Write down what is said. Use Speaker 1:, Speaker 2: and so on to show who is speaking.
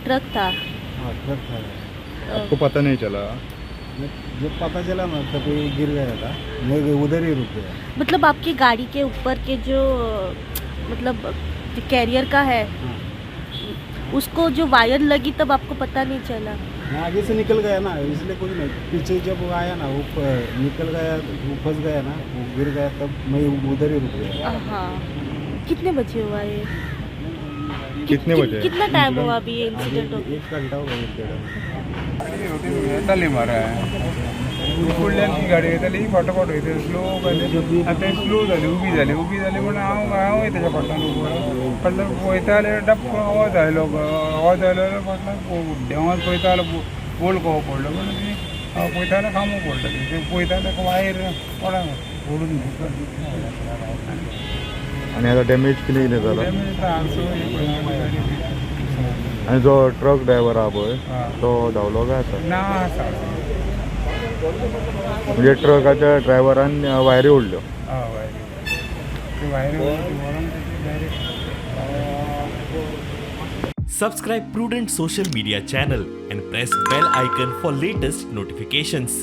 Speaker 1: Truck था।
Speaker 2: हाँ, truck था।
Speaker 3: आपको पता नहीं चला?
Speaker 2: मैं जब पता चला ना, तभी गिर गया था मैं, उधर ही रुक गया।
Speaker 1: मतलब आपकी गाड़ी के ऊपर के जो, मतलब जो कैरियर का है,
Speaker 2: हाँ।
Speaker 1: उसको जो वायर लगी, तब आपको पता नहीं चला?
Speaker 2: मैं आगे से निकल गया ना, इसलिए कुछ नहीं। पीछे जब वो आया ना, वो निकल गया, वो फंस गया ना, वो गिर गया, तब मैं उधर ही रुक गया।
Speaker 1: हाँ, कितने बजे हुआ ये?
Speaker 3: कितने बजे?
Speaker 1: कितना टाइम हुआ अभी ये
Speaker 2: अभी
Speaker 1: इंसिडेंट हो?
Speaker 2: एक घंटा हो गया, एक डेढ़ घंटा।
Speaker 4: येताली मरे, फुडल्यान ती गाडी येताली, फाटोफाट वयता स्लो आनी ते स्लो जाली, उबी जाली। उबी जाली म्हण हांव हांवूय तेच्या फाटल्यान उबो। फाटल्यान पळयता जाल्यार डब आवाज आयलो। आवाज आयलो जाल्यार फाटल्यान देंवत पळयता जाल्यार बोल कसो पडलो म्हणून ती पळयता जाल्यार खांबो पडलो। ते पळयता जाल्यार वायर पडा ओडून।
Speaker 3: आनी आता डॅमेज कितें कितें जाला?
Speaker 4: डॅमेज आरसो हे पळय।
Speaker 3: आनी जो ट्रक ड्रायव्हर आहा पळय,
Speaker 4: आं।
Speaker 3: तो धांवलो काय आसा?
Speaker 4: ना, आसा।
Speaker 3: म्हणजे ट्रकाच्या ड्रायव्हरान वायरी ओडल्यो?
Speaker 4: हय, वायरी, ते वायरी व्हरोन direct.
Speaker 5: Subscribe Prudent Social Media channel and press bell icon for latest notifications.